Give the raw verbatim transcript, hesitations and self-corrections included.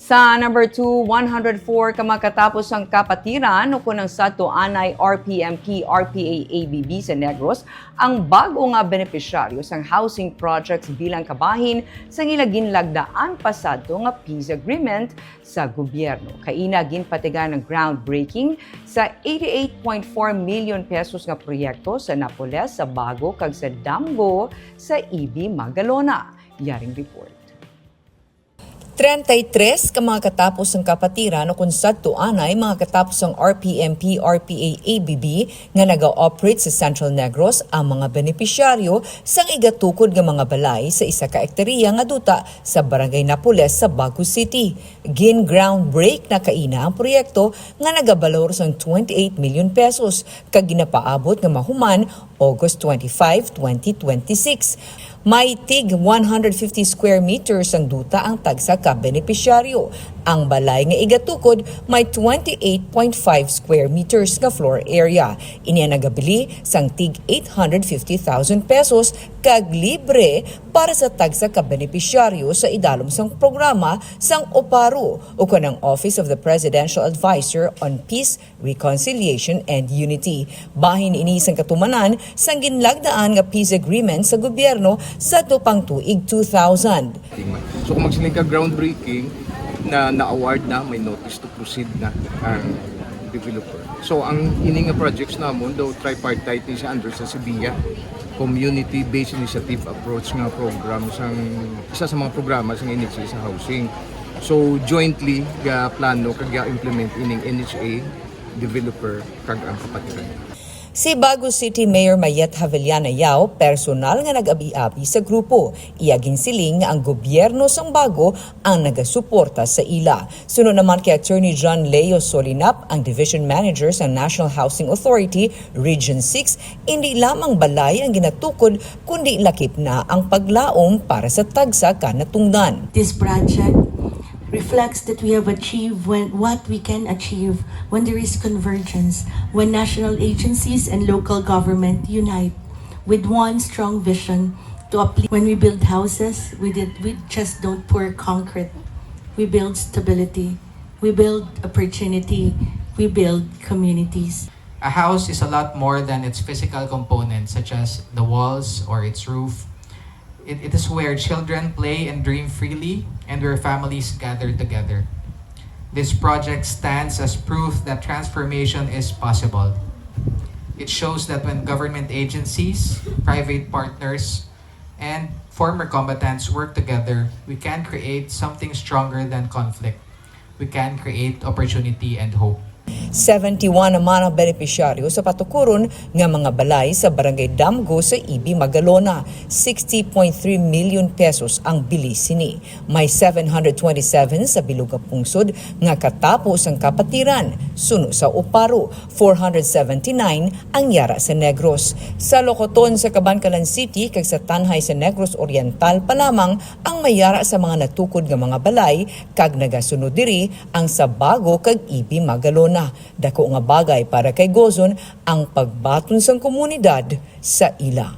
Sa number two, one hundred four ka mga katapos ang kapatiran o kun ang sadto anay R P M P, R P A, A B B sa Negros ang bago nga benepisyaryo sang housing projects bilang kabahin sang ila ginlagdaan pasadto nga peace agreement sa gobyerno. Kaina ginpatigan ang groundbreaking sa eighty-eight point four million pesos nga proyekto sa Napoles, sa Bago, kag sa Damgo sa Ibi, Magalona. Yaring report. Treinta y tres ka mga katapos sang kapatiran o kun sadto anay mga katapos sang R P M P, R P A, A B B nga naga-operate sa Central Negros ang mga benepisyaryo sang igatukod nga mga balay sa isa ka ektarya nga duta sa Barangay Napoles sa Bago City. Gin-groundbreak na kaina ang proyekto nga nagabalor sang twenty-eight million pesos kag ginapaabot nga mahuman August twenty-five, twenty twenty-six. May tig one hundred fifty square meters ang duta ang tagsa ka benepisyaryo. Ang balay nga igatukod may twenty-eight point five square meters nga floor area. Ini ang nagabili sang tig eight hundred fifty thousand pesos kag libre para sa tagsa ka benepisyaryo sa idalom sang programa sang OPARU, o kon ang Office of the Presidential Advisor on Peace, Reconciliation, and Unity. Bahin ini sang katumanan sang ginlagdaan nga peace agreement sa gobyerno sadto pang tuig two thousand. So kung magsiling ka groundbreaking, na na-award na, may notice to proceed na ang developer. So ang ini nga projects namon, daw tripartite ni si Andres sa Sevilla, community-based initiative approach nga program sang isa sa mga programa sang N H A sa housing. So jointly ga plano kag ga-implement ining N H A, developer kag ang kapatiran. Si Bago City Mayor Mayet Javellana Yao personal nga nag-abi-abi sa grupo. Iya ginsiling nga ang gobyerno sang Bago ang nagasuporta sa ila. Suno naman kay Attorney John Leo Solinap, ang Division Manager sa National Housing Authority Region six, indi lamang balay ang ginatukod kundi lakip na ang paglaom para sa tagsa ka natungdan. This project reflects that we have achieved when, what we can achieve when there is convergence, when national agencies and local government unite with one strong vision to uplift. When we build houses, we, did, we just don't pour concrete. We build stability. We build opportunity. We build communities. A house is a lot more than its physical components, such as the walls or its roof. It, it is where children play and dream freely and where families gather together. This project stands as proof that transformation is possible. It shows that when government agencies, private partners, and former combatants work together, we can create something stronger than conflict. We can create opportunity and hope. Seventy-one naman ang benepisyaryo sa patukuron nga mga balay sa Barangay Damgo sa Ibi, Magalona, sixty point three million pesos ang bili sini. May seven hundred twenty-seven sa bilog nga pungsod nga katapo sang kapatiran, suno sa Oparo, four hundred seventy-nine ang yara sa Negros. Sa Locoton sa Kabankalan City kag sa Tanjay sa Negros Oriental pa lamang ang may yara sa mga natukod nga mga balay kag nagasunod diri ang sa Bago kag Ibi, Magalona. Dako nga bagay para kay Gozon ang pagbaton sang komunidad sa ila.